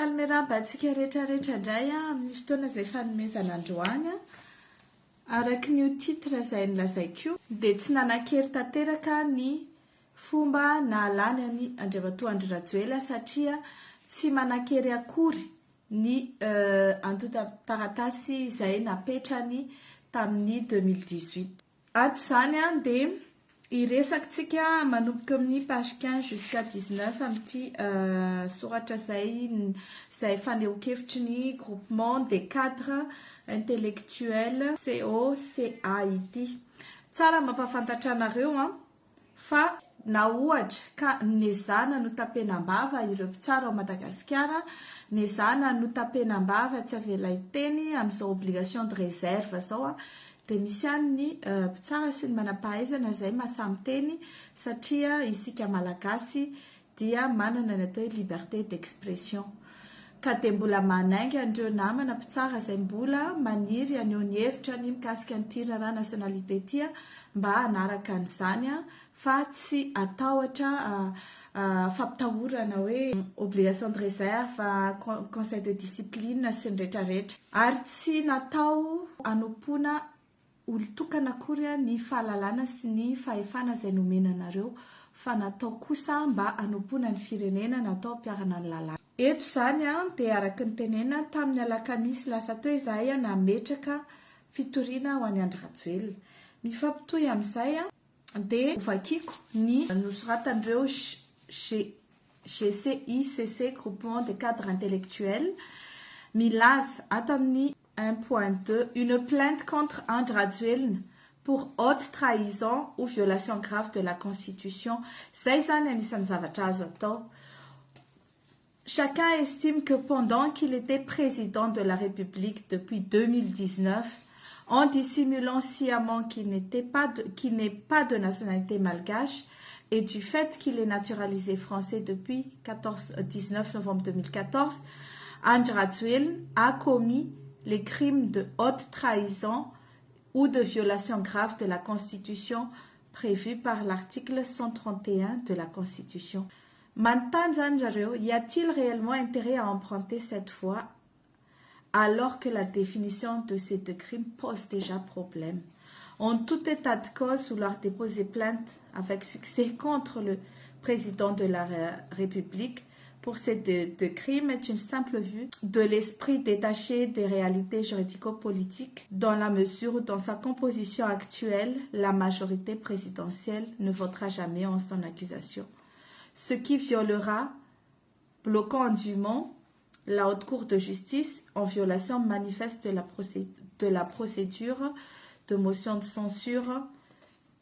Faly miarahaba antsika rehetra rehetra indray amin'ny fotoana izay fanomezana androany. Araka ny io titre izay nolazaiko io dia tsy nanan-kery tanteraka ny fomba nahalany an'i Andriamatoa Andry Rajoelina satria tsy manan-kery akory ny antontan-taratasy izay napetrany tamin'ny 2018. Ato izany dia hiresaka tsika manomboka eo amin'ny page 15 jusqu'à 19 amin'ity soratra izay izay fanehoan-kevitry ny groupement des cadres intellectuels COCA ity. Tsara mampahafantatra anareo an! Fa na ohatra ka nezahana notapenam-bava ireo mpitsara ao Madagasikara, nezahana notapenam-bava tsy avela hiteny amin'izao obligation de réserve izao dia misy ihany ny mpitsara sy ny manam-pahaizana izay mahasahy miteny satria isika Malagasy dia manana ny atao hoe liberté d'expression. Ka dia mbola manainga an'ireo namana mpitsara izay mbola maniry haneho ny hevitra ny mikasika an'ity raharaha nationalité ity mba hanaraka an'izany fa tsy hatahotra fampitahorana hoe obligation de réserve, conseil de discipline sy ny rehetra rehetra. Ary tsy natao hanompoana olon-tokana akory ny fahalalana sy ny fahefana izay nomena anareo fa natao kosa mba hanompoana ny firenena, natao hampiharana ny lalàna. Eto izany dia araka ny tenenina, tamin'ny alakamisy lasa teo izahay nametraka fitoriana ho an'i Andry Rajoelina. Mifampitohy amin'izay dia hovakiko ny nosoratan'ireo GCICC, Groupement des Cadres Intellectuels, milaza ato amin'ny 1.2 Une plainte contre Andry Rajoelina pour haute trahison ou violation grave de la Constitution. Zay zany anisan'ny zavatra azo atao. Chacun estime que pendant qu'il était président de la République depuis 2019, en dissimulant sciemment qu'il n'était pas de, qu'il n'est pas de nationalité malgache et du fait qu'il est naturalisé français depuis 14, 19 novembre 2014, Andry Rajoelina a commis les crimes de haute trahison ou de violation grave de la Constitution prévue par l'article 131 de la Constitution. Manontany zany zareo, y a-t-il réellement intérêt à emprunter cette voie alors que la définition de ces deux crimes pose déjà problème? En tout état de cause, vouloir déposer plainte avec succès contre le président de la République pour ces deux crimes est une simple vue de l'esprit détaché des réalités juridico-politiques dans la mesure où dans sa composition actuelle, la majorité présidentielle ne votera jamais en son accusation. Ce qui violera, bloquant indûment la Haute Cour de justice en violation manifeste de la procédure de motion de censure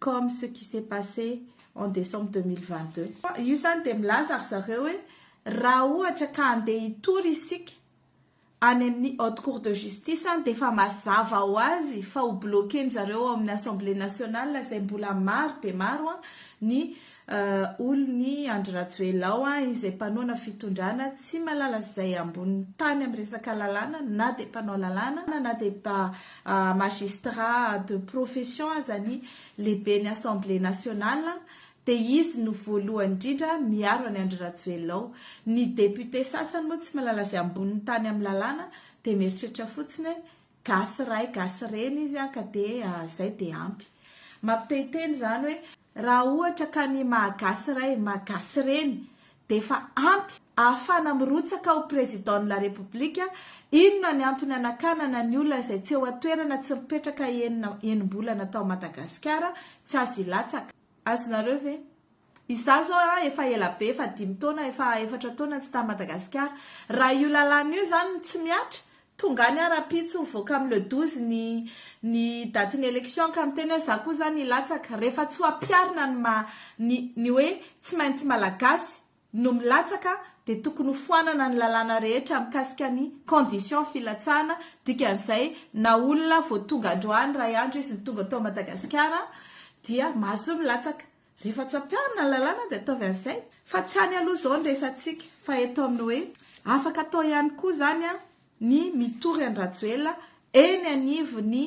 comme ce qui s'est passé en décembre 2022. Io zany dia milaza ry zareo hoe raha ohatra ka andeha hitory isika any amin'ny Haute Cour de justice dia efa mazava ho azy fa ho bloqué zareo ao amin'ny Assemblée nationale izay mbola maro dia maro ny olony Andry Rajoelina ao izay mpanohana fitondrana tsy mahalala izay ambony tany amin'ny resaka lalàna na dia mpanao lalàna na dia mpa magistrat de profession aza ny lehibe ny Assemblée nationale dia izy no voalohany indrindra miaro any Andry Rajoelina ao. Ny député sasany moa tsy mahalala izay amboniny tany amin'ny lalàna dia mieritreritra fotsiny hoe gasy ray gasy reny izy ka dia zay dia ampy. Mampitehiteny izany hoe raha ohatra ka ny mahagasy ray mahagasy reny dia efa ampy ahafahana mirotsaka ho président de la République, inona ny antony anakanana ny olona izay tsy eo an-toerana tsy mipetraka enina enim-bolana tao Madagasikara tsy azo ilatsaka? Azonareo ve? Izaho zao a efa ela be efa 5 taona efa 4 taona tsy tany Madagasikara. Raha io lalàna io zany no tsy mihatra, tonga any aho rahampitso mivoaka amin'ny le 12 ny daty ny élection ka miteny hoe za koa zany hilatsaka. Rehefa tsy ho ampiharina ny ma ny hoe tsy maintsy malagasy no milatsaka dia tokony ho foanana ny lalàna rehetra mikasika ny condition filatsahana, dikan'izay na olona vao tonga androany ray andro izy no tonga tao Madagasikara dia mahazo milatsaka. Rehefa tsy ampiharina ny lalàna dia ataovy an'izay. Fa tsy any aloha izao ny resatsika fa eto amin'ny hoe afaka atao ihany koa izany ny mitory an-dRajoelina eny anivon'ny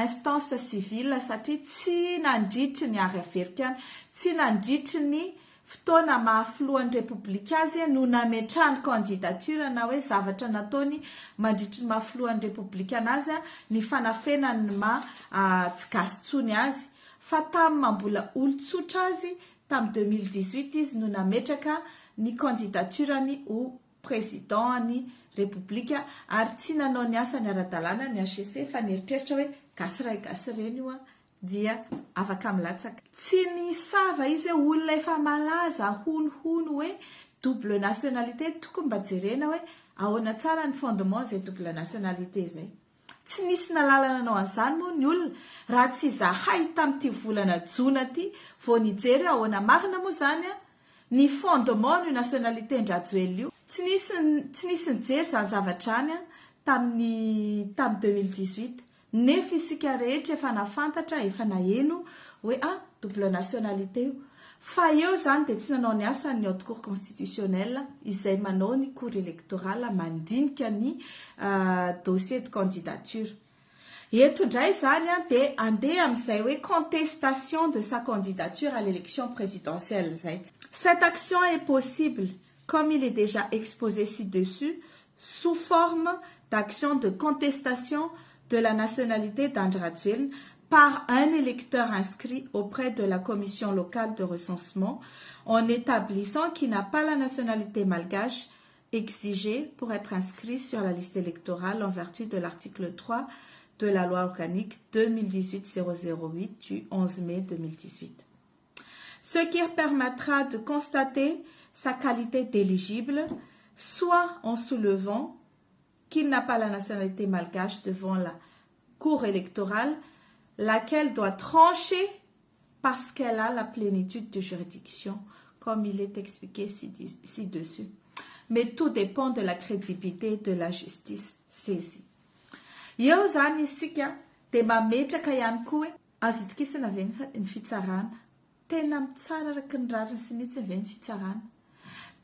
instance civile satria tsy nandritry ny ary averiko ihany tsy nandritry ny fotoana maha filohan'ny Repoblika azy no nametrahany candidature na hoe zavatra nataony mandritry ny maha filohan'ny Repoblika anazy ny fanafenany ny maha tsy gasy tsony azy fa tamin'ny maha mbola olon-tsotra azy tamin'ny 2018 izy no nametraka ny candidature-ny ho président ny Repoblika ary tsy nanao ny asany ara-dalàna ny HCC fa nieritreritra hoe gasy ray gasy reny io dia afaka milatsaka. Tsy nisava izy hoe olona efa malaza honohono hoe double nationalité tokony mba jerena hoe ahoana tsara ny fondement izay double nationalité izay. Tsy nisy nahalala nanao an'izany moa ny olona raha tsy izahay tamin'ity volana jona ity vao nijery hoe ahoana marina moa izany ny fondement n'io nationalité-n-dRajoelina io. Tsy nisy tsy nisy nijery izany zavatra izany tamin'ny tamin'ny 2018 nefa isika rehetra efa nahafantatra, efa naheno hoe ah double nationalité io. Fa eo izany dia tsy nanao ny asany ny haute cour constitutionnelle izay manao ny cour électorale mandinika ny dossier de candidature. Eto indray izany dia andeha amin'izay hoe contestation de sa candidature à l'élection présidentielle izay. Cette action est possible, comme il est déjà exposé ci-dessus, sous forme d'action de contestation de la nationalité d'Andry Rajoelina par un électeur inscrit auprès de la commission locale de recensement en établissant qu'il n'a pas la nationalité malgache exigée pour être inscrit sur la liste électorale en vertu de l'article 3 de la loi organique 2018-008 du 11 mai 2018. Ce qui permettra de constater sa qualité d'éligible, soit en soulevant qu'il n'a pas la nationalité malgache devant la cour électorale, laquelle doit trancher parce qu'elle a la plénitude de juridiction, comme il est expliqué ci-dessus. Mais tout dépend de la crédibilité de la justice saisie. Eo zany isika dia mametraka ihany koa hoe azo itokisana ve ny fitsarana? Tena mitsara araky ny rariny sy ny hitsiny ve ny fitsarana?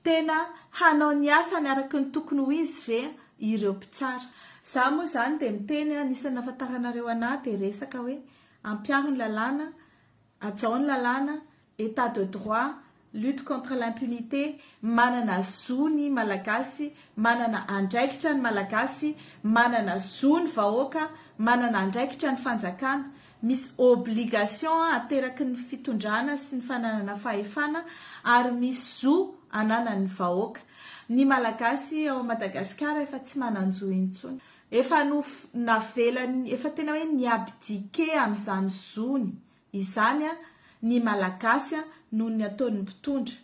Tena hanao ny asany araky ny tokony ho izy ve ireo mpitsara? Za moa zany dia miteny, anisan'ny nahafantaranareo anahy dia resaka hoe ampiaro ny lalàna, hajao ny lalàna, état de droit, lutte contre l'impunité, manana zo ny Malagasy, manana andraikitra ny Malagasy, manana zo ny vahoaka, manana andraikitra ny fanjakana, misy obligation ateraky ny fitondrana sy ny fananana fahefana ary misy zo ananan'ny vahoaka. Ny Malagasy ao Madagasikara efa tsy manan-jo intsony. Efa no navelany, efa tena hoe ni-abdiquer amin'izany zony izany ny Malagasy noho ny ataon'ny mpitondra.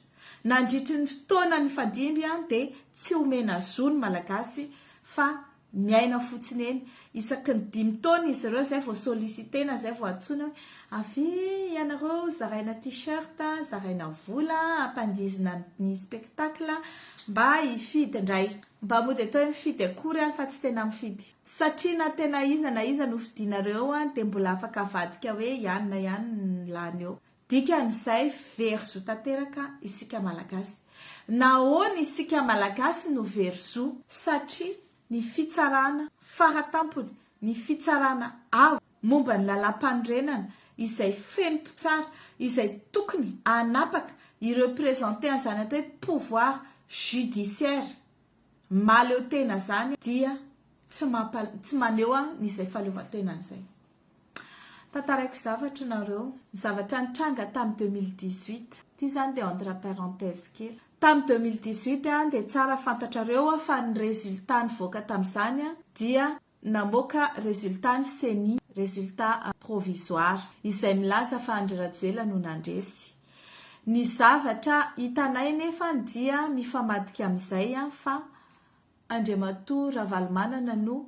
Nandritry ny fotoana nifandimby dia tsy omena zo ny Malagasy fa miaina fotsiny eny. Isaky ny dimy taona izy ireo izay vao solliciter-na, izay vao antsoina hoe avia ianareo zaraina t-shirt, zaraina vola, ampandihizina amin'ny spectacle mba hifidy indray. Mba mody atao hoe mifidy akory ary fa tsy tena mifidy. Satria na tena iza na iza no fidinareo dia mbola afaka avadika hoe ianona ihany ny lany eo. Dikan'izay very zo tanteraka isika Malagasy. Nahoana isika Malagasy no very zo? Satria ny fitsarana faratampony, ny fitsarana avo momba ny lalàmpanorenana izay feno mpitsara, izay tokony hanapaka hi-representer an'izany atao hoe pouvoir judiciaire mahaleo tena izany dia tsy mampa, tsy maneho an'izay fahaleovantenany izay. Tantaraiko zavatra nareo, ny zavatra nitranga tamin'ny 2018, ity izany dia entre parenthèse kely. Tamin'ny 2018 dia tsara fantatrareo fa ny résultat nivoaka tamin'izany dia namoaka résultat ny ceni, résultat provisoire, izay milaza fa Andry Rajoelina no nandresy. Ny zavatra hitanay nefa dia mifamadika amin'izay fa Andriamatoa Ravalomanana no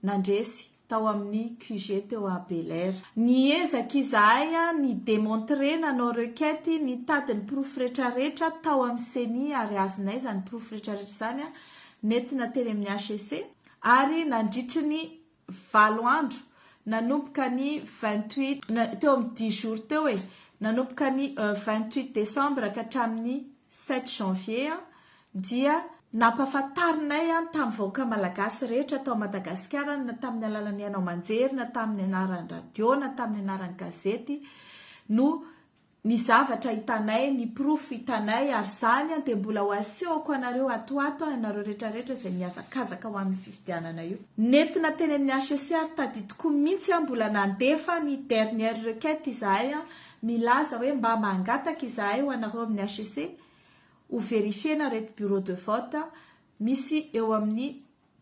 nandresy tao amin'ny QG teo à Bel'Air. Niezaka izahay ni demontrer nanao requête nitady ny porofo retraretra tao amin'ny ceni ary azonay izany porofo retraretra izany nentina teny amin'ny HCC ary nandritry ny valo andro nanomboka ny 28 teo amin'ny dix jours teo e nanomboka ny 28 décembre ka hatramin'ny 7 janvier dia nampahafantarinay tamin'ny vahoaka malagasy rehetra tao Madagasikara na tamin'ny alalan'ny haino aman-jery na tamin'ny anaran'ny radio na tamin'ny anaran'ny gazety no. Ny zavatra hitanay, ny porofo hitanay ary izany dia mbola ho asehoko anareo ato ho ato ianareo rehetra rehetra izay mihazakazaka ho amin'ny fifidianana io. Nentina teny amin'ny HCC ary tadidiko mihitsy aho mbola nandefa ny dernière requête izahay milaza hoe mba mangataka izahay ho anareo amin'ny HCC ho verifier-na ireto bureau de vote misy eo amin'ny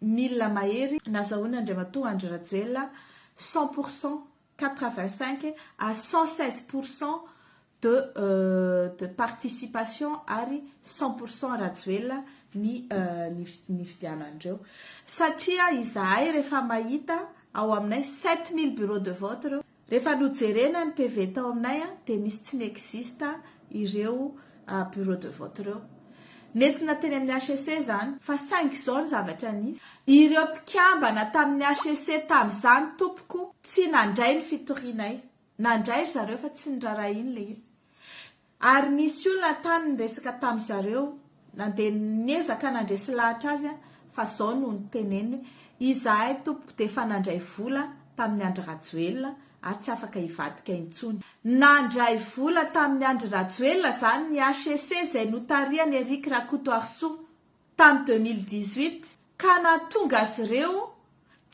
mille mahery nazahoan'i Andriamatoa Andry Rajoelina 100% 85 à 116% de de participation ary 100% Rajoelina ny ny nifidianan'ireo satria izahay rehefa mahita ao aminay 7000 bureaux de vote ireo rehefa nojerena ny PV tao aminay dia misy tsy mi-existe ireo bureau de vote ireo. Nentina teny amin'ny HCC izany. Fa saingy izao ny zavatra nisy. Ireo mpikambana tamin'ny HCC tamin'izany tompoko tsy nandray ny fitorianay. Nandray ry zareo fa tsy niraharahiany ilay izy. Ary nisy olona tany niresaka tamin-dry zareo, nandeha niezaka nandresy lahatra azy fa izao no noteneniny hoe, izahay tompoko dia efa nandray vola tamin'i Andry Rajoelina ary tsy afaka hivadika intsony. Nandray vola tamin'i Andry Rajoelina izany ny HCC izay notarihan'i Eric Rakotoarisoa tamin'ny 2018 ka nahatonga azy ireo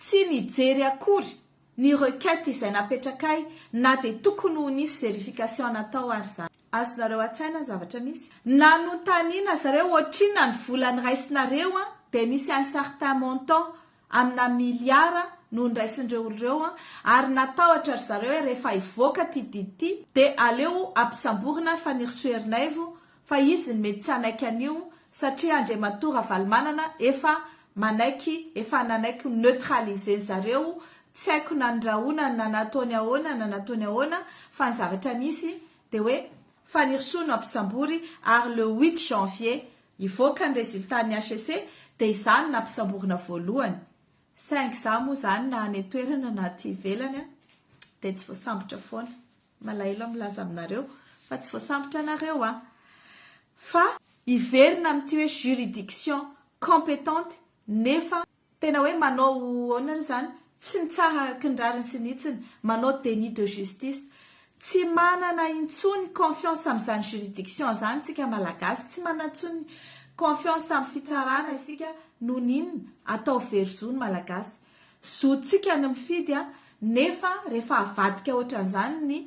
tsy nijery akory ny requête izay napetrakay na dia tokony ho nisy vérification natao ary izany. Azonareo an-tsaina ny zavatra nisy? Nanontaniana zareo ohatrinona ny vola niraisinareo dia nisy un certain montant amina miliara no niraisin'ireo olona ireo ary natahotra ry zareo hoe rehefa hivoaka ity didy ity dia aleo ampisamborina Fanirisoa Ernaivo fa izy no mety tsy hanaiky an'io satria Andriamatoa Ravalomanana efa manaiky efa nanaiky ho neutraliser zareo tsy haiko na nirahonany na nataony ahoana na nataony ahoana fa ny zavatra nisy dia hoe Fanirisoa no ampisambory ary le huit janvier Hivoaka ny résultat ny HEC dia izaho no nampisamborina voalohany. Saingy izaho moa izany na any an-toerana na aty ivelany dia tsy voasambotra foana. Malahelo aho milaza aminareo fa tsy voasambotra anareo aho. Fa hiverina amin'ity hoe juridiction compétente nefa Tena hoe manao ahoana ary izany? Tsy mitsara araka ny rariny sy ny hitsiny, manao déni de justice. Tsy manana intsony confiance amin'izany juridiction izany tsika Malagasy, tsy manana intsony confiance amin'ny fitsarana isika noho ny inona? Atao very zo ny Malagasy. Zontsika ny mifidy an, nefa rehefa avadika ohatran'izany ny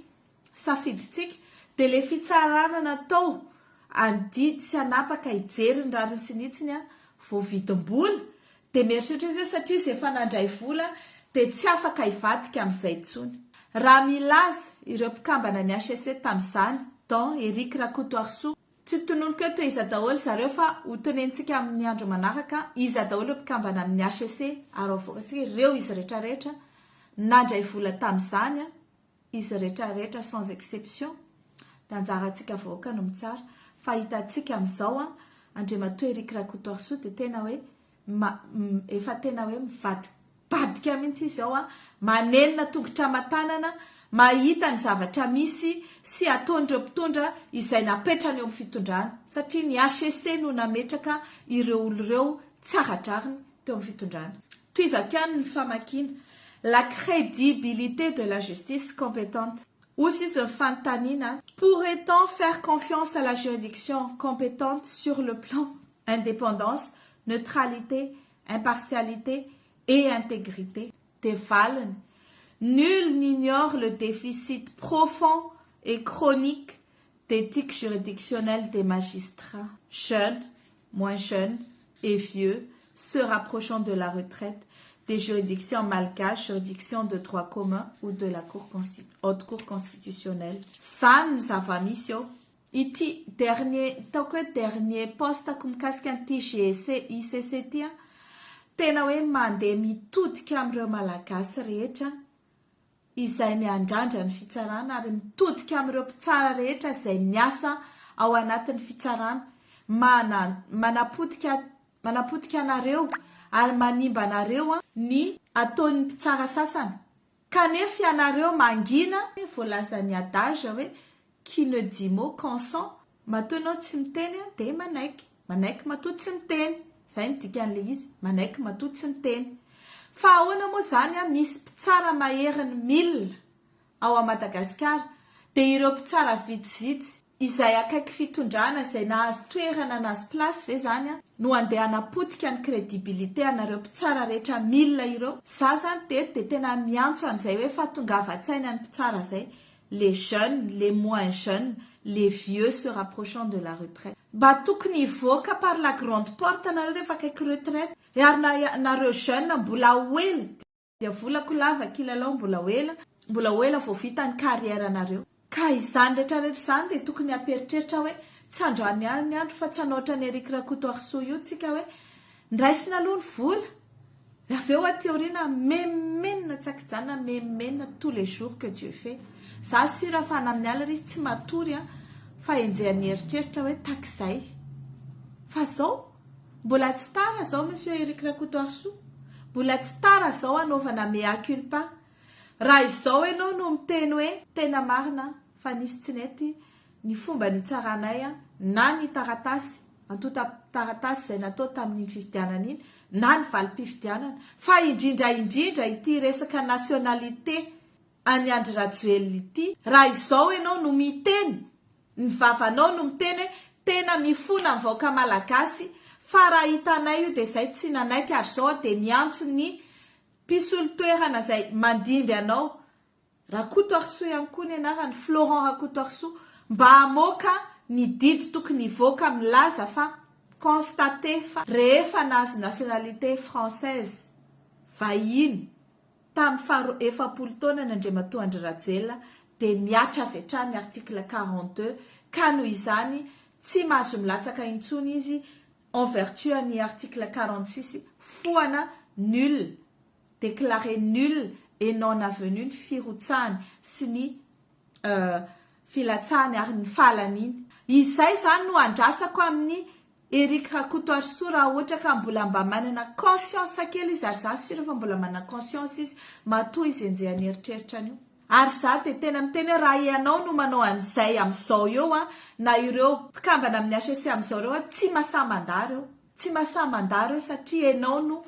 safidintsika dia ilay fitsarana natao handidy sy hanapaka hijery ny rariny sy ny hitsiny voavidim-bola dia mieritreritra izy hoe satria izy efa nandray vola dia tsy afaka hivadika amin'izay intsony. Raha milaza ireo mpikambana ny HCC tamin'izany, dont Eric Rakotoarisoa, tsy tononiko eto hoe iza daholo zareo fa ho tenenintsika amin'ny andro manaraka iza daholo ireo mpikambana amin'ny HCC ary avoakantsika ireo izy rehetrarehetra nandray vola tamin'izany izy rehetra rehetra sans exception dia anjarantsika vahoaka no mitsara fa hitantsika amin'izao an Andriamatoa Eric Rakotoarisoa dia tena hoe efa tena hoe mivadibadika mihitsy izy ao an manenina tongotra aman-tanana mahita ny zavatra misy sy ataon'ireo mpitondra izay napetrany eo amin'ny fitondrana satria ny HCC no nametraka ireo olo ireo tsy ara-drariny teo amin'ny fitondrana. Tohizako ihany ny famakiana. La crédibilité de la justice compétente. Hoy izy ny fanontaniana, Pourrait-on faire confiance à la juridiction compétente sur le plan indépendance, neutralité, impartialité et intégrité? Dia valiny, Nul n'ignore le déficit profond et chronique d'éthique juridictionnelle des magistrats, jeunes, moins jeunes et vieux, se rapprochant de la retraite, des juridictions malgaches, juridictions de droit commun ou de la cour haute cour constitutionnelle. Zany ny zava-misy eo. Ity dernier, ataoko hoe dernier post-ko mikasika an'ity GEC, ICC ity an, tena hoe mandeha mitodika amin'ireo Malagasy rehetra izay miandrandra ny fitsarana ary mitodika amin'ireo mpitsara rehetra izay miasa ao anatin'ny fitsarana mana manapotika manapotika anareo ary manimba anareo ny ataon'ny mpitsara sasany kanefa ianareo mangina voalazan'ny adage hoe qui ne dit mot consent matoa ianao tsy miteny dia manaiky Manaiky matoa tsy miteny. Zay no dikan'ilay izy, manaiky matoa tsy miteny. Fa ahoana moa zany an, misy mpitsara maherin'ny mille ao à Madagasikara, Dia ireo mpitsara vitsivitsy izay akaiky fitondrana izay nahazo toerana nahazo place ve zany no andeha hanapotika ny crédibilité anareo mpitsara rehetra mille ireo? Za zany teto dia tena miantso an'izay hoe fahatongavan-tsaina ny mpitsara zay, les jeunes, les moins jeunes, les vieux se rapprochant de la retraite. Mba tokony hivoaka par la grande porte nareo rehefa akaiky retraite ary na nareo jeunes mbola ho ela dia volako lava kilalao mbola ho ela mbola ho ela vao vita ny carrière nareo. Ka izany rehetra rehetra izany dia tokony hampieritreritra hoe tsy androany ihany ny andro fa tsy hanao ohatran'i Eric Rakotoarisoa io tsika hoe nraisina aloha ny vola avy eo aty aoriana menomenona tsy ankijanona menomenona tous les jours que Dieu fait. Za sur fa na amin'ny alina izy tsy matory an fa enjehan'ny eritreritra hoe takizay. Fa zao mbola tsy tara zao Monsieur Eric Rakotoarisoa. Mbola tsy tara zao hanaovana mea culpa. Raha izao ianao no miteny hoe tena marina fa nisy tsy nety ny fomba nitsaranay na ny taratasy, antontan-taratasy izay natao tamin'iny fifidianana iny na ny valim-pifidianana fa indrindra indrindra ity resaka nationalité an'i Andry Rajoelina ity, raha izao ianao no miteny, ny vavanao no miteny hoe tena mifona ny vahoaka malagasy fa raha hitanay io dia izay tsy nanaiky ary izao aho dia miantso ny Mpisolo toerana izay mandimby anao, Rakotoarisoa ihany koa ny anarany, Florent Rakotoarisoa, mba hamoaka ny didy tokony hivoaka milaza fa constater fa rehefa nahazo nationalité française, vahiny, tamin'ny faha 40 taonany Andriamatoa Andry Rajoelina dia mihatra avy hatrany ny article 42 ka noho izany tsy mahazo milatsaka intsony izy en vertu an'ny article 46 foana nul, déclaré nul et non avenu ny firotsahany sy ny filatsahany ary ny fahalaniany. Izay izany no andrasako amin'i Eric Rakotoarisoa raha ohatra ka mbola mba manana conscience kely izy ary za sur fa mbola manana conscience izy matoa izy enjehan'ny eritreritra an'io. Ary za dia tena miteny hoe raha ianao no manao an'izay amin'izao eo an, na ireo mpikambana amin'ny HCC amin'izao ireo an, tsy masaha mandà ireo. Tsy masaha mandà ireo satria ianao no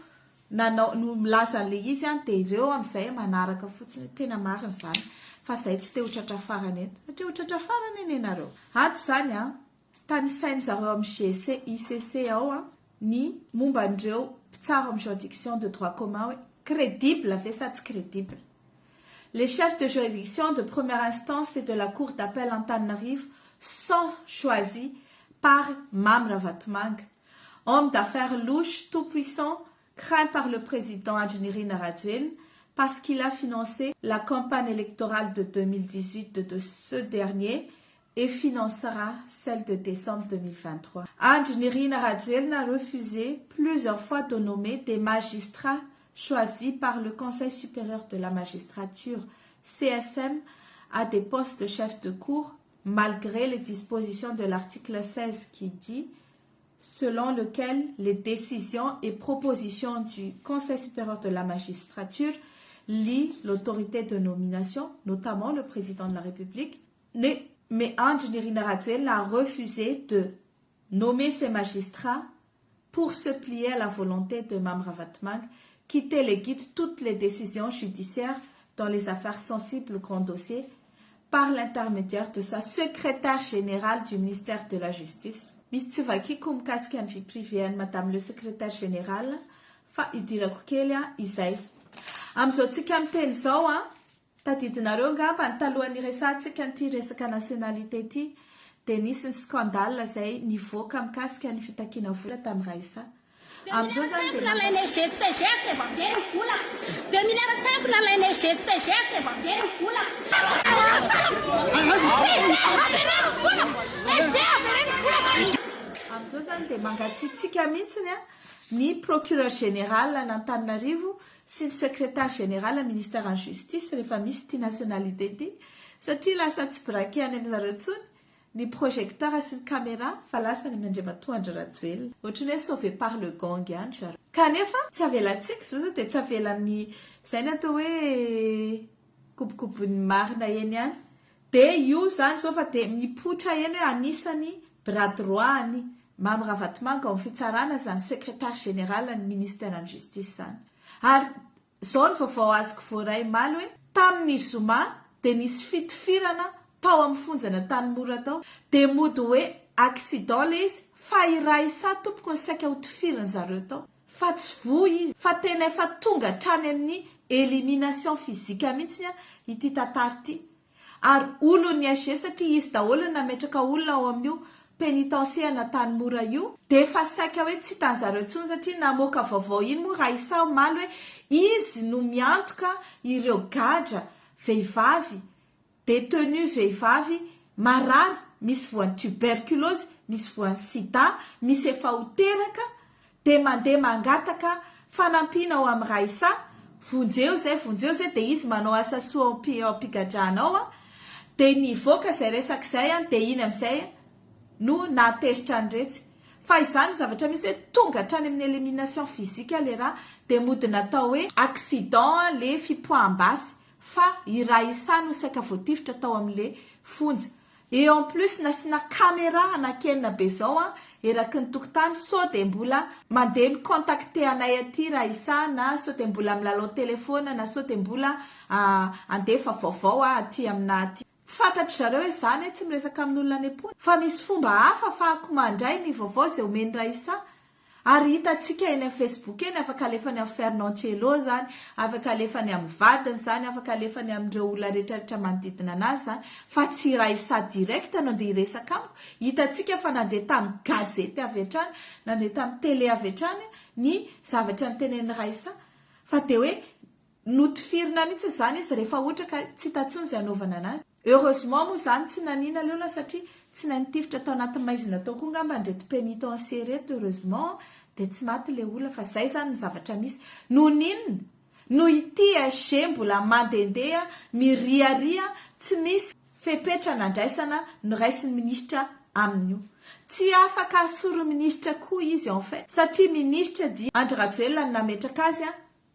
nanao, no milaza an'ilay izy an, dia ireo amin'izay manaraka fotsiny hoe tena marina izany fa izay tsy te ho tratra farany eto. Satria ho tratra farany anie nareo. Ato izany an, tanisain-dry zareo amin'ny GC, ICC ao an, ny momba an'ireo mpitsara amin'ny juridiction de droit commun hoe crédible ve sa tsy crédible. Les chefs de juridiction de première instance et de la cour d'appel Antananarivo sont choisis par Mamy Ravatomanga, homme d'affaires louche tout puissant craint par le président Andry Nirina Rajoelina parce qu'il a financé la campagne électorale de 2018 de ce dernier et financera celle de décembre 2023. Andry Nirina Rajoelina a refusé plusieurs fois de nommer des magistrats choisis par le Conseil supérieur de la magistrature, CSM, à des postes de chef de cour, malgré les dispositions de l'article 16 qui dit selon lequel les décisions et propositions du Conseil supérieur de la magistrature lient l'autorité de nomination, notamment le président de la République, mais Andry Nirina Rajoelina a refusé de nommer ses magistrats pour se plier à la volonté de Mamy Ravatomanga, qui téléguide toutes les décisions judiciaires dans les affaires sensibles ou grands dossiers par l'intermédiaire de sa secrétaire générale du ministère de la Justice. Misy tsy vakiko mikasika ny vie privée an'i Madame le secrétaire générale fa idirako kely izay. Amin'izao tsika miteny izao an, Tadidinareo angamba ny talohan'ny niresahantsika an'ity resaka nationalité ity dia nisy ny scandale izay nivoaka mikasika ny fitakiana vola tamin'i Raissa. Deux Amin'izao milliards izany cinq dia nalainay GSTGS efa very ny vola. 2 milliards 5 nalainay GSTGS efa very ny vola. Amin'izao izany dia mangatsiatsiaka mihitsiny ny procureur général an'Antananarivo sy ny secrétaire général ministère an'ny justice rehefa misy ity nationalité ity satria lasa tsy braquer any amin'zareo intsony ny projecteur sy ny caméra fa lasa any amin'ny Andriamatoa Andry Rajoelina. Ohatran'ny hoe sauvé par le gong ihany zareo. Kanefa tsy avelantsika izao sao dia tsy avelan'ny izay ny atao hoe kobokobon'ny marina eny ihany. Dia io izany izao fa dia mipoitra eny hoe anisany bras droit an'i Mamy Ravatomanga ao amin'ny fitsarana izany secrétaire général ny ministère ny justice izany. Ary izao ny vaovao azoko voaray omaly hoe tamin'ny zoma dia nisy fitifirana tao amin'ny fonjan'Antanimora tao. Dia mody hoe accident ilay izy fa i Raissa tompoko no saika hotifirin'ny zareo tao. Fa tsy voa izy fa tena efa tonga hatrany amin'ny élimination physique mihitsy ity tantara ity. Ary olon'ny SG satria izy daholo no nametraka olona ao amin'io pénitencier an'Antanimora io, dia efa saika hoe tsy hitan'zareo intsony satria namoaka vaovao iny moa Raissa omaly hoe izy no miantoka ireo gadra vehivavy, détenu vehivavy marary, misy voan'ny tuberculose, misy voan'ny sida, misy efa ho teraka, dia mandeha mangataka fanampiana ao amin'i Raissa, vonjeo izay, vonjeo izay, dia izy manao asa soa ao am-pigadrana ao an, dia nivoaka izay resaka izay an, dia iny amin'izay no nahateritra an'iretsy. Fa izany ny zavatra misy hoe tonga hatrany amin'ny élimination physique ilay raha, dia mody natao hoe accident ilay fipoaham-basy, fa i Raissa no saika voatifitra tao amin'ilay fonja. Et en plus nasiana camera anakenina be zao an eraky ny tokotany sao dia mbola mandeha mi contacter anay aty Raissa na sao dia mbola milalao telephone na sao dia mbola andefa vaovao aho aty aminà aty. Tsy fantatry zareo hoe za anie tsy miresaka amin'olona any am-ponja fa misy fomba hafa afahako mandray ny vaovao izay omen'i Raissa. Ary hitantsika eny amin'ny Facebook eny, afaka alefany amin'i Fernand Cello izany, afaka alefany amin'ny vadiny izany, afaka alefany amin'ireo olona rehetrarehetra manodidina anazy izany, fa tsy i Raissa direct no andeha hiresaka amiko. Hitantsika fa nandeha tamin'ny gazety avy hatrany, nandeha tamin'ny télé avy hatrany ny zavatra notenenin'i Raissa. Fa dia hoe notifirina mihitsy izany izy rehefa ohatra ka tsy hita intsony izay hanaovana anazy. Heureusement moa izany tsy naniana ilay olona satria tsy nahay nitifitra tao anaty maizina tao koa angamba ireto pénitencier ireto heureusement dia tsy maty ilay olona fa izay izany ny zavatra misy. Noho ny inona? Noho ity SG mbola mandehandeha miriaria tsy misy fepetra nandraisana noraisin'ny minisitra amin'io. Tsy afaka asorin'ny minisitra koa izy en fait satria minisitra dia Andry Rajoelina no nametraka azy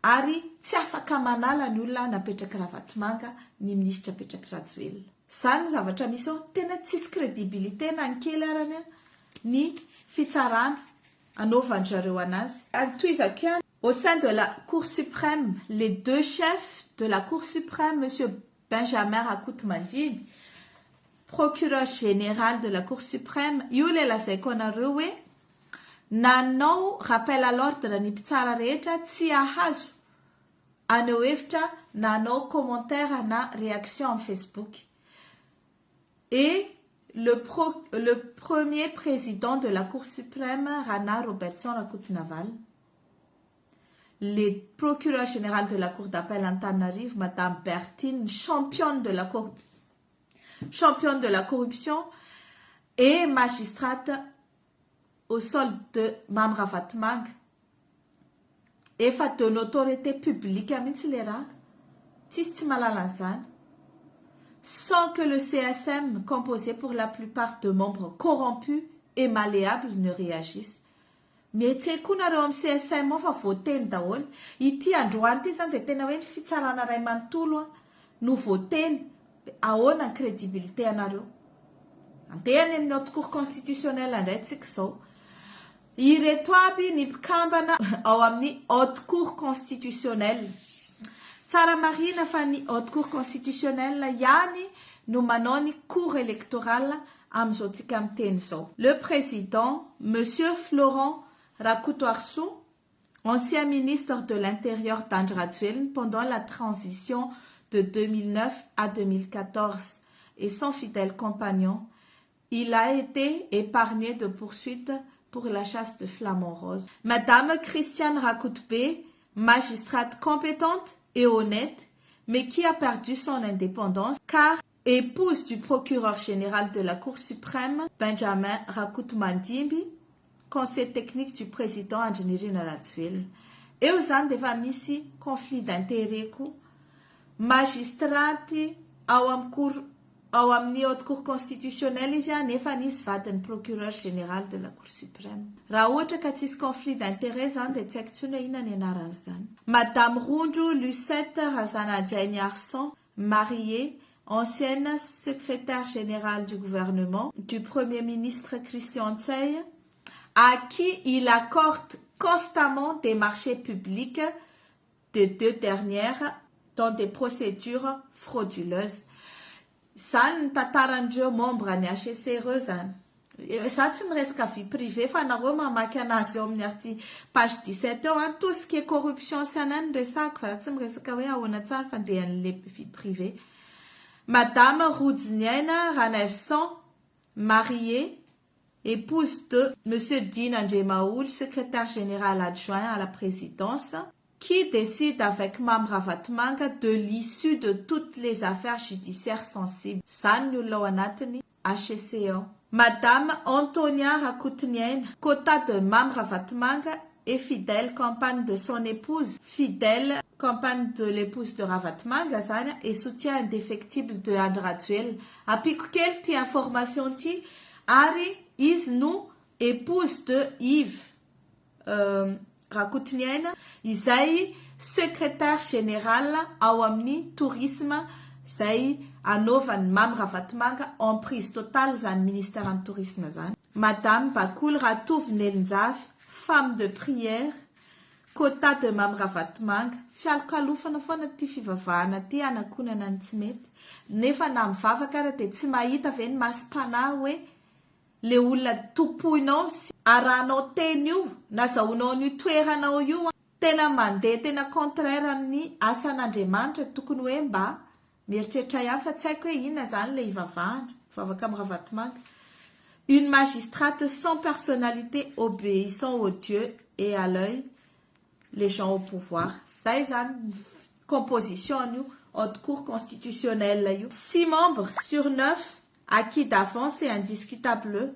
Ary tsy afaka manala ny olona napetraky Ravatomanga ny minisitra apetraky Rajoelina. Zany ny zavatra misy ao, tena tsisy crédibilité na ny kely arany ny fitsarana anaovan-dry zareo anazy. Ary tohizako ihany, au sein de la cour suprême, les deux chefs de la cour suprême, monsieur Benjamin Rakotomandimby, procureur général de la cour suprême, io ilay lazaiko anareo hoe nanao rappel à l'ordre ny mpitsara rehetra tsy hahazo haneho hevitra na hanao commentaire na réaction amin'ny Facebook. Et le pro, le premier président de la cour suprême Rana Robertson Rakotonavalona. Le procureur général de la cour d'appel Antananarivo Madame Berthine championne de la championne de la corruption et magistrate au solde de Mamy Ravatomanga. Efa de notoriété publique mihitsy le raha. Tsisy tsy mahalala an'izany. Sans que le CSM, composé pour la plupart de membres corrompus et malléables, ne réagisse. Mihetseh koa nareo amin'ny CSM ao fa voateny daholo. Ity androany ity izany dia tena hoe ny fitsarana iray manontolo no voateny. Ahoana ny crédibilité anareo? Andeha any amin'ny haute cour constitutionnelle indray tsika izao. Ireto aby ny mpikambana ao amin'ny haute cour constitutionnelle. Tsara marihina fa ny haute cour constitutionnelle ihany no manao ny cour électorale amin'izao tsika miteny izao. Le président, Monsieur Florent Rakotoarisoa, ancien ministre de l'Intérieur d'Andry Rajoelina pendant la transition de 2009 à 2014 et son fidèle compagnon, il a été épargné de poursuites pour la chasse de flamants roses. Madame Christiane Rakotobe, magistrate compétente et honnête, mais qui a perdu son indépendance car épouse du procureur général de la Cour suprême, Benjamin Rakotomandimby, conseiller technique du président Andry Nirina Rajoelina. Eo izany dia efa misy conflit d'intérêt koa. Magistrat ao amin'ny cour ao amin'ny haute cour constitutionnelle izy nefa nisy vadin'ny procureur général de la cour suprême. Raha ohatra ka tsisy conflit d'intérêt izany dia tsy haiko intsony hoe inona ny anaran'izany. Madame Rondro Lucette Razanadrainiarison, mariée, ancienne secrétaire générale du gouvernement du Premier ministre Christian Ntsay, à qui il accorde constamment des marchés publics des deux dernières dans des procédures frauduleuses. Izany ny tantaran'ireo membre ny HCC ireo izany. Za tsy miresaka vie privée fa nareo mamaky anazy eo amin'ny arti page 17 eo an, tout ce qui est corruption sy anany no resahako fa za tsy miresaka hoe ahoana tsara ny fandehan'le vie privée. Madame Rojiniaina Ranaivoson, mariée, épouse de Monsieur Dina Andriamaholy, secrétaire général adjoint à la présidence, qui décide avec Mamy Ravatomanga de l'issue de toutes les affaires judiciaires sensibles. Zany ny olona ao anatiny HCC ao. Madame Antonia Rakotoniaina, quota de Mamy Ravatomanga et fidèle campagne de son épouse, fidèle campagne de l'épouse de Ravatomanga zany et soutien indéfectible de Andry Rajoelina. Ampiako kely ity information ity ary izy no épouse de Yves Rakotoniaina izay secrétaire général ao amin'ny tourisme izay anaovan'i Mamy Ravatomanga emprise totale izany ministère ny tourisme izany. Madame Bakoly Ratovo Nelinjavy, femme de prière, quota de Mamy Ravatomanga, fialokalofana foana ity fivavahana ity hanakonana ny tsy mety, nefa na mivavaka ara dia tsy mahita ve ny masom-panahy hoe le olona tompoinao sy arahanao teny io, nazahoanao an'io toeranao io, tena mandeha tena contraire amin'ny asan'Andriamanitra, tokony hoe mba mieritreritra ihany fa tsy haiko hoe inona izany le hivavahana, mivavaka amin'ny Ravatomanga. Une magistrate sans personnalité obéissant au Dieu et à l'œil les gens au pouvoir. Zay izany ny composition an'io haute cour constitutionnelle io. Six membres sur neuf acquis d'avance et indiscutable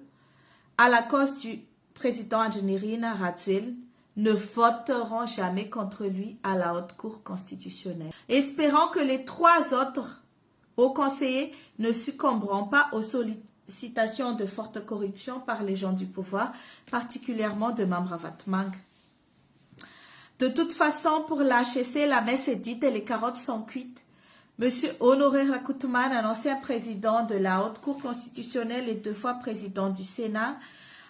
à la cause du président Andry Nirina Rajoelina ne voteront jamais contre lui à la haute cour constitutionnelle. Espérant que les trois autres hauts conseillers ne succomberont pas aux sollicitations de forte corruption par les gens du pouvoir, particulièrement de Mamy Ravatomanga. De toute façon, pour la HCC, la messe est dite et les carottes sont cuites. Monsieur Honoré Rakotomanana, un ancien président de la Haute Cour constitutionnelle et deux fois président du Sénat,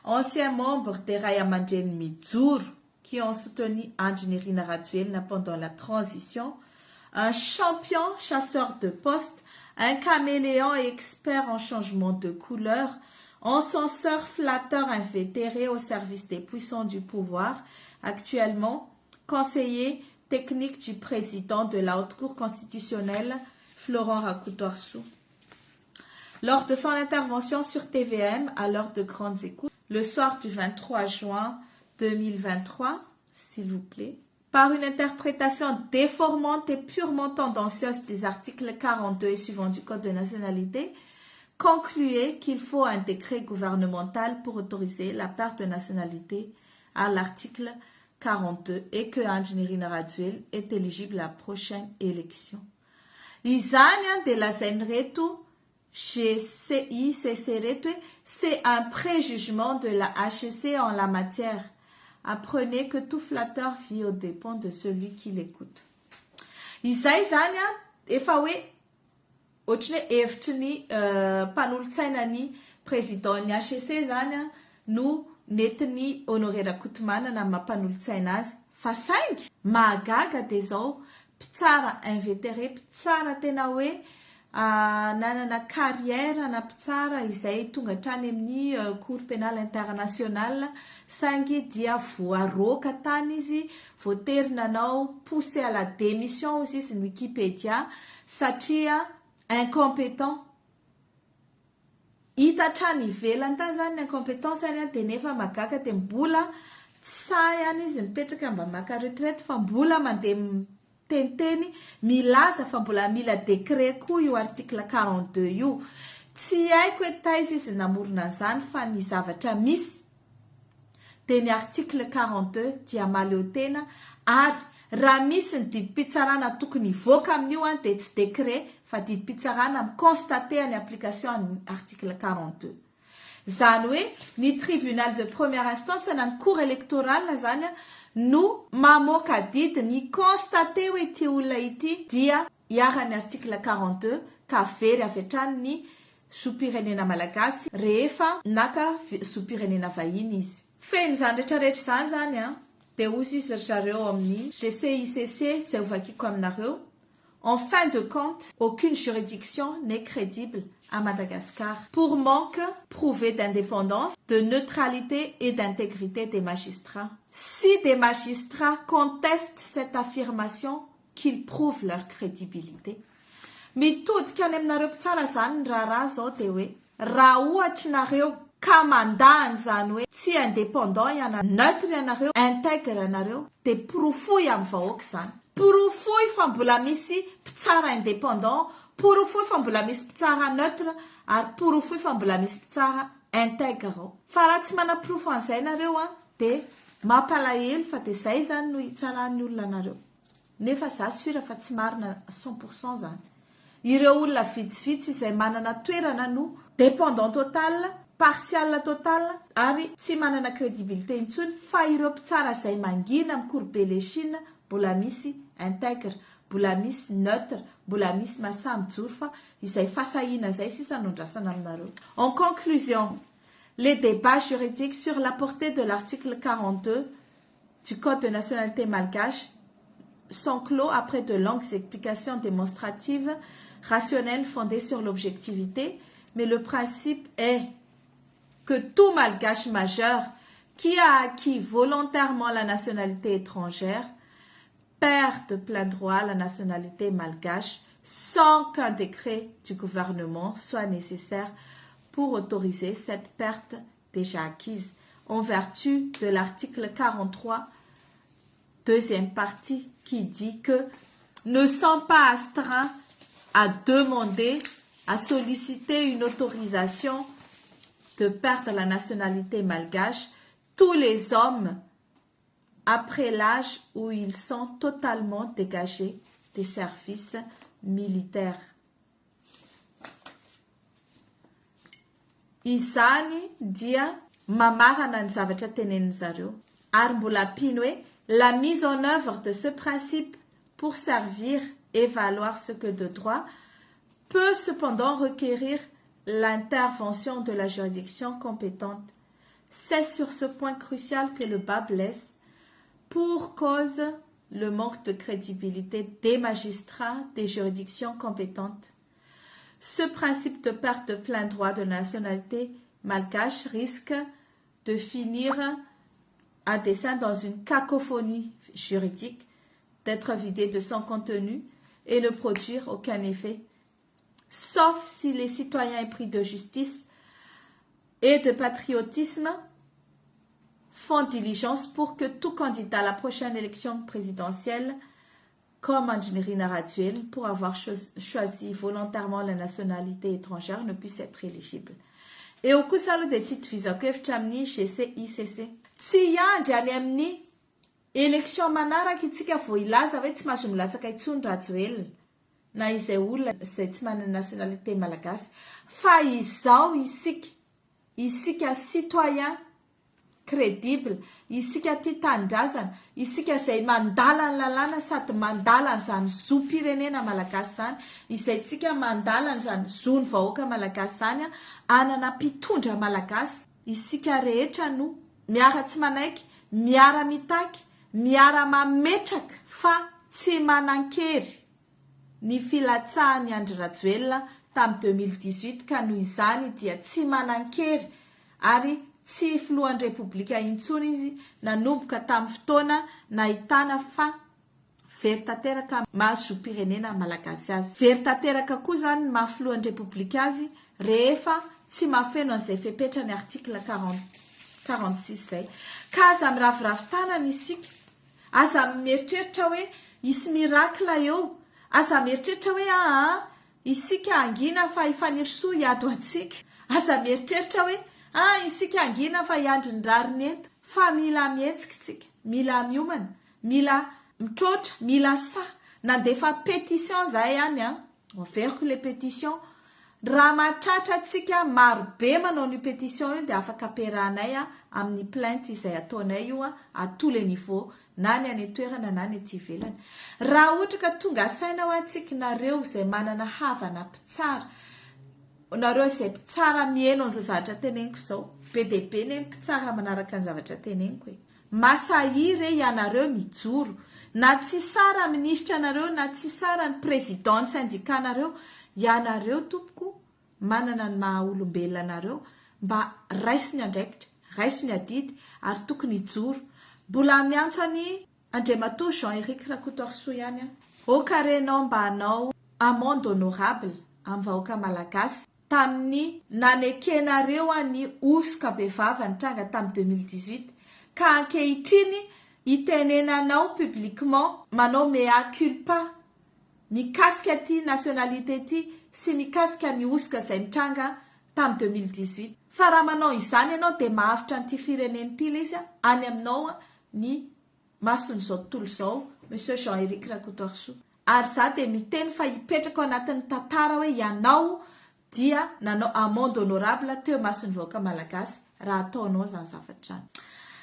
ancien membre des Raiamandreny Mijoro, qui ont soutenu Andry Nirina Rajoelina pendant la transition, un champion chasseur de postes, un caméléon et expert en changement de couleur, encenseur flatteur invétéré au service des puissants du pouvoir, actuellement conseiller technique du président de la Haute Cour constitutionnelle, Florent Rakotoarisoa. Lors de son intervention sur TVM à l'heure de grandes écoutes, le soir du 23 juin 2023, s'il vous plaît, par une interprétation déformante et purement tendancieuse des articles 42 et suivants du Code de nationalité, concluait qu'il faut un décret gouvernemental pour autoriser la perte de nationalité à l'article 42 et que Andry Nirina Rajoelina est éligible à la prochaine élection. Izany an dia lazain'ireto GCICC reto hoe c'est un préjugement de la HCC en la matière. Apprenez que tout flatteur vit aux dépens de celui qui l'écoute. Izay izany an efa hoe ohatry ny hoe hevitry ny mpanolotsaina ny président ny HCC izany an no nentin'i Honoré Rakotomanana amin'ny maha mpanolotsaina azy. Fa saingy mahagaga dia izao mpitsara invétéré, mpitsara tena hoe nanana carrière na mpitsara izay tonga hatrany amin'ny cour pénale internationale saingy dia voaroaka tany izy, voatery nanao poussé à la démission hozy izy ny Wikipedia satria incompétent. Hita hatrany ivelany tany izany ny incompétence-ny dia nefa mahagaga dia mbola tsy sahy ihany izy mipetraka mba maka retraite fa mbola mandeha miteniteny milaza fa mbola mila décret koa io article 42 io. Tsy haiko hoe taiza izy namorona an'izany fa ny zavatra misy dia ny article 42 dia mahaleo tena ary raha misy ny didim-pitsarana tokony hivoaka amin'io dia tsy décret fa didim-pitsarana mi-constater ny application ny article 42. Izany hoe ny tribunal de première instance na ny cour électorale izany no mamoaka didy mi-constater hoe ity olona ity dia iharan'ny article 42 ka very avy hatrany ny zom-pirenena malagasy rehefa naka zom-pirenena vahiny izy. Feno izany rehetra rehetra izany izany an, dia hozy izy ry zareo ao amin'ny GCICC izay ho vakiko aminareo. En fin de compte, aucune juridiction n'est crédible à Madagascar pour manque prouvé d'indépendance, de neutralité et d'intégrité des magistrats. Si des magistrats contestent cette affirmation, qu'ils prouvent leur crédibilité. Mitodika any aminareo mpitsara izany ny raharaha izao dia hoe raha ohatry nareo ka mandà an'izany hoe tsy indépendant ianareo, neutre ianareo, intègre ianareo dia porofoy amin'ny vahoaka izany. Porofoy fa mbola misy mpitsara indépendant, porofoy fa mbola misy mpitsara neutre ary porofoy fa mbola misy mpitsara intègre ao. Fa raha tsy manaporofo an'izay nareo an dia mampalahelo fa dia izay izany no hitsaran'ny olona anareo. Nefa za sûr fa tsy marina 100% zany. Ireo olona vitsivitsy izay manana toerana no dépendant total, partial total ary tsy manana crédibilité intsony fa ireo mpitsara izay mangina mikorobe lechine mbola misy intègre, mbola misy neutre, mbola misy masahy mijoro fa izay fasahiana izay sisa no andrasana aminareo. En conclusion, les débats juridiques sur la portée de l'article 42 du Code de nationalité malgache sont clos après de longues explications démonstratives, rationnelles, fondées sur l'objectivité, mais le principe est que tout malgache majeur qui a acquis volontairement la nationalité étrangère perd de plein droit la nationalité malgache sans qu'un décret du gouvernement soit nécessaire pour autoriser cette perte déjà acquise en vertu de l'article 43 deuxième partie qui dit que ne sont pas astreints à demander, à solliciter une autorisation de perdre la nationalité malgache tous les hommes après l'âge où ils sont totalement dégagés des services militaires. Izany dia mamarana ny zavatra tenenin zareo. Ary mbola ampiany hoe la mise en œuvre de ce principe pour servir et valoir ce que de droit peut cependant requérir l'intervention de la juridiction compétente. C'est sur ce point crucial que le bât blesse pour cause le manque de crédibilité des magistrats des juridictions compétentes. Ce principe de perte de plein droit de nationalité malgache risque de finir à dessein dans une cacophonie juridique, d'être vidé de son contenu et ne produire aucun effet, sauf si les citoyens épris de justice et de patriotisme font diligence pour que tout candidat à la prochaine élection présidentielle comme Andry Nirina Rajoelina pour avoir choisi volontairement la nationalité étrangère ne puisse être éligible. Eo kosa aloha dia tsy itovizako hevitra amin'ny GCICC. Tsy hiandry any amin'ny élection manaraka itsika vao hilaza hoe tsy mahazo milatsaka intsony Rajoelina na izay olona izay tsy manana nationalité malagasy fa izao isika, isika citoyen Crédible, isika tia tanindrazana, isika izay mandala ny lalàna sady mandala an'izany zom-pirenena malagasy izany, izay tsika mandala an'izany zon'ny vahoaka malagasy izany hanana mpitondra malagasy, isika rehetra no miara tsy manaiky, miara mitaky, miara mametraka fa tsy manankery ny filatsahan'i Andry Rajoelina tamin'ny 2018 ka noho izany dia tsy manankery ary tsy filohan'ny Repoblika intsony izy nanomboka tamin'ny fotoana nahitana fa very tanteraka maha zom-pirenena malagasy azy. Very tanteraka koa izany ny maha filohan'ny Repoblika azy rehefa tsy mahafeno an'izay fepetra ny article 46 izay. Ka aza miraviravy tanana isika, aza mieritreritra hoe hisy miracle eo, aza mieritreritra hoe aa Isika hangina fa i Fanirisoa hiady ho antsika. Aza mieritreritra hoe, ah, isika hangina fa hiandry ny rariny eto. Fa mila mihetsika tsika, mila miomana, mila mitroatra, mila sahy. Nandefa pétition zahay any an, averiko ilay pétition. Raha mahatratra antsika maro be manao an'io pétition io dia afaka ampiarahanay amin'ny plainte izay ataonay io à tous les niveaux na ny any an-toerana na ny aty ivelany. Raha ohatra ka tonga saina hoa tsika, nareo izay manana havana mpitsara, nareo izay mpitsara miheno an'izao zavatra teneniko izao, be dia be anie ny mpitsara manaraka ny zavatra teneniko e. Masahia re ianareo mijoro. Na tsy sara minisitra anareo na tsy sara ny président ny syndicat nareo, ianareo tompoko manana ny maha olombelona anareo mba raiso ny andraikitra, raiso ny adidy ary tokony hijoro. Mbola miantso an'i Andriamatoa Jean Eric Rakotoarisoa ihany aho. Aoka re enao mba hanao amende honorable amin'ny vahoaka malagasy tamin'ny nanekenareo ny hosoka bevava nitranga tamin'ny 2018 ka ankehitriny itenenanao publiquement manao mea culpa mikasika ity nationalité ity sy mikasika ny hosoka izay nitranga tamin'ny 2018 fa raha manao izany ianao dia mahavitra an'ity firenena ity ilay izy any aminao ny mason'izao tontolo izao Monsieur Jean Eric Rakotoarisoa. Ary za dia miteny fa hipetraka ao anatin'ny tantara hoe ianao dia nanao amende honorable teo imason'ny vahoaka malagasy raha ataonao izany zavatra izany.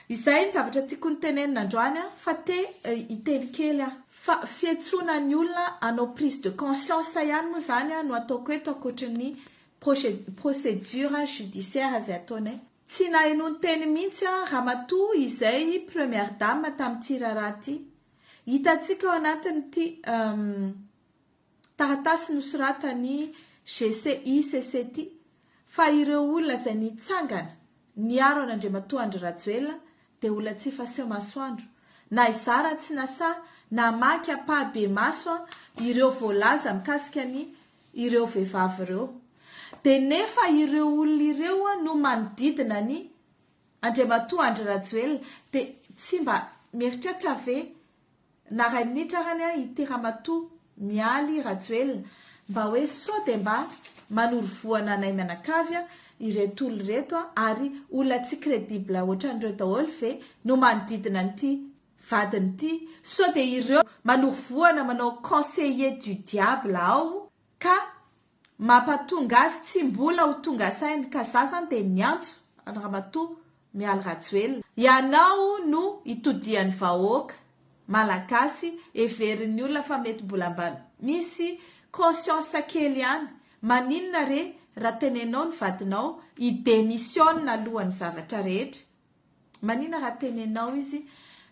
Izay ny zavatra tiako notenenina androany fa te hiteny kely aho. Fa fiantsoana ny olona hanao prise de conscience ihany moa izany no ataoko eto ankoatry ny procédure judiciaire izay ataonay. Tsy nahenoan teny mihitsy aho ramatoa izay première dame tamin'ity raharaha ity. Hitantsika ao anatin'ity taratasy nosoratan'ny GCICC ity fa ireo olona izay nitsangana niaro an'Andriamatoa Andry Rajoelina dia olona tsy faseho masoandro. Na izaho raha tsy nasahy namaky ampahibemaso ireo voalaza mikasika ny ireo vehivavy ireo. Dia nefa ireo olona ireo no manodidina ny Andriamatoa Andry Rajoelina. Dia tsy mba mieritreritra ve na iray minitra arany aho ity ramatoa Mialy Rajoelina mba hoe sao dia mba manoro vohana anay mianakavy ireto olona ireto ary olona tsy credible ohatran'ireo daholo ve no manodidina an'ity vadiny ity sao dia ireo manoro vohana manao conseiller du diable ao ka mampatonga azy tsy mbola ho tonga saina ka za zany dia miantso an'i ramatoa Mialy Rajoelina ianao no itodian'ny vahoaka malagasy heverin'ny olona fa mety mbola mba misy conscience kely ihany maninona re raha tenenao ny vadinao hi demissionne alohan'ny zavatra rehetra Manina raha tenenao izy,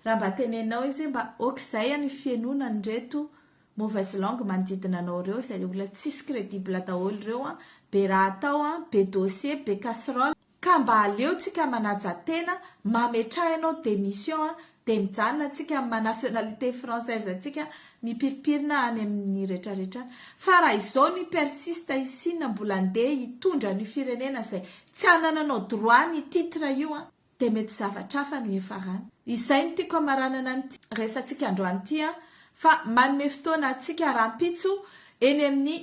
raha mba tenenao izy hoe mba ok zay any fihenoana an'ireto mauvaise langue manodidina anao ireo izay olona tsisy credible daholo ireo an, be raha atao an, be dossier, be casserole, ka mba aleo tsika manaja tena, mametraha ianao démission an, dia mijanona tsika amin'ny maha nationalité française antsika, mipirimpirina any amin'ny retraretra any. Fa raha izao no hi-persiste isina mbola andeha hitondra an'io firenena izay Tsy anananao droit ny titre io an, dia mety zavatra hafa no hiafarany. Izay no tiako hamaranana an'ity resatsika androany ity an, fa manome fotoana antsika rahampitso eny amin'ny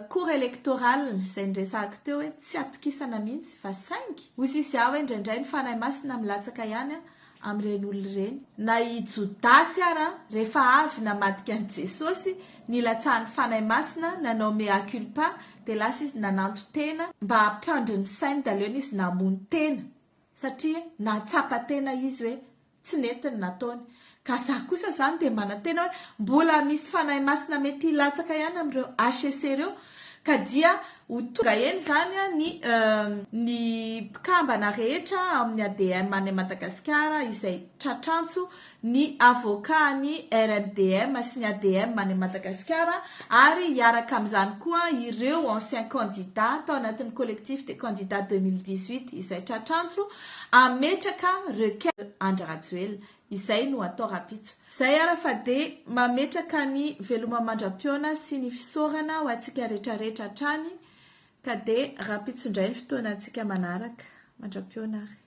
cour électorale izay niresahako teo hoe tsy atokisana mihitsy fa saingy hoy sisy aho hoe indraindray ny Fanahy Masina milatsaka ihany an amin'ireny olona ireny. Na i Jodasy ara rehefa avy namadika an'i Jesosy, nilatsahan'ny Fanahy Masina, nanao mea culpa, dia lasa izy nananton-tena mba hampandry ny sainy dia aleony izy namono tena satria nahatsapa tena izy hoe tsy nety ny nataony. Ka za kosa izany dia manantena hoe mbola misy Fanahy Masina mety hilatsaka ihany amin'ireo HCC ireo ka dia ho tonga eny izany ny ny mpikambana rehetra ao amin'ny ADM any Madagasikara izay tratr'antso, ny avocat ny RMDM sy ny ADM any Madagasikara ary hiaraka amin'izany koa ireo anciens candidats tao anatin'ny collectif des candidats 2018 izay tratr'antso hametraka requête Andry Rajoelina. Izay no atao rapitso. Zay ara fa dia mametraka ny veloma mandra-pihaona sy ny fisaorana ho antsika retraretra hatrany ka dia rapitso indray ny fotoanantsika manaraka. Mandra-pihaona ary.